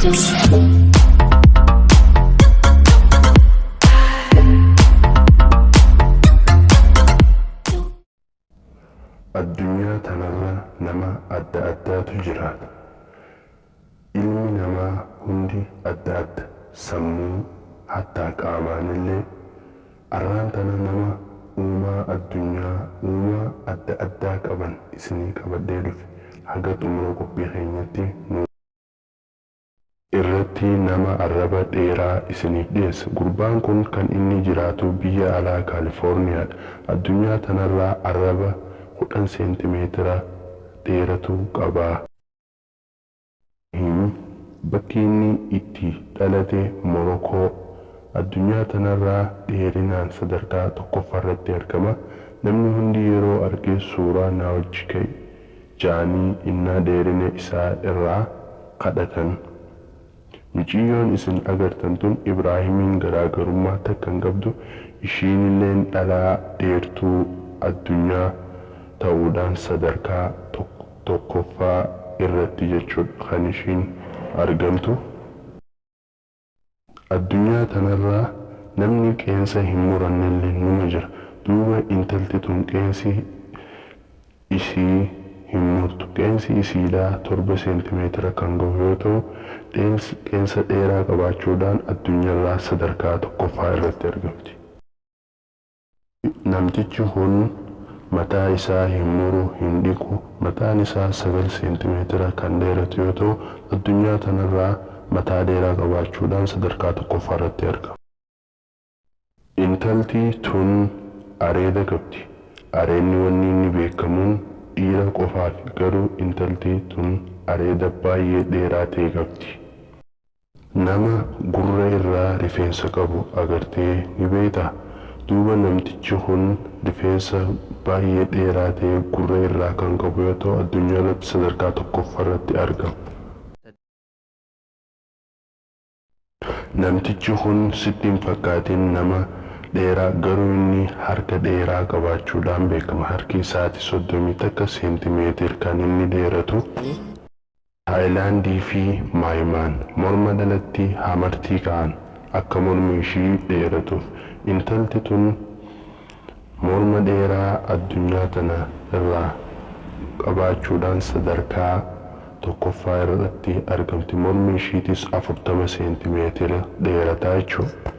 Tips. Addunyaa tanarra nama adda addaatu jiraata. Ilmi namaa hundi adda adda, sammuu hattaa qaamaanillee. Arraan tana nama uumaa addunyaa uumaa adda addaa qaban isinii qabadhee dhufe. Haga xumura qophii keenyatti nu irratti nama arraba dheeraa isiniif dhiyeessa. Gurbaan kun kan inni jiraatu biyya alaa Kaalifoorniyaadha. Addunyaa tanarraa arraba 10 seentimeetira dheeratu qaba. Bakki inni itti dhalate Morokoo. Addunyaa tanarraa dheerinaan sadarkaa tokkoffaarratti argama. Namni hundi yeroo arge suuraa naa wajji ka'i ja'anii innaa dheerina isaa irraa kadhatan. Miciyyoon isin agartan tun Ibraahimiin garaagarummaa takka hin qabdu. Ishiinilleen dhalaa dheertuu addunyaa ta'uudhaan sadarkaa tokkoffaa irratti jechuudha kan ishiin argamtu. Addunyaa tanarraa namni qeensa hin murannellee numa jira. Duuba intalti tun qeensi isii hin murtu. Qeensi isiidhaa 7 seentimeetira kan gahu yoo ta'u, qeensa dheeraa qabaachuudhaan addunyaarraa sadarkaa tokkoffaa irratti argamti. Namtichi kun mataa isaa hin muru, hin dhiqu. Mataan isaa 9 seentimeetira kan dheeratu yoo ta'u, addunyaa tanarraa mataa dheeraa qabaachuudhaan sadarkaa tokkoffaa irratti argama. Intalti tun areeda qabdi. Areedni wanni inni beekamuun dhiira qofaafi. Garuu intalti tun areeda baay'ee dheeraa ta'e qabdi. Nama gurra irraa rifeensa qabu agartee ni beektaa? Duuba namtichi kun rifeensa baay'ee dheeraa ta'e gurra irraa kan qabu yoo ta'u, addunyaa irratti sadarkaa tokkoffaa irratti argama. Namtichi kun sitti hin fakkaatin nama dheeraa, garuu inni harka dheeraa qabaachuudhaan beekama. Harki isaati 31 seentimeetir kan inni dheeratu. Taayilaandii fi Maayimaan morma dhalatti hamartii ka'an akka mormi ishii dheeratuuf. Intalti tun morma dheeraa addunyaa tana irraa qabaachuudhaan sadarkaa tokkoffaa irratti argamti. Mormi ishiitis 40 seentimeetira dheerataa jechuudha.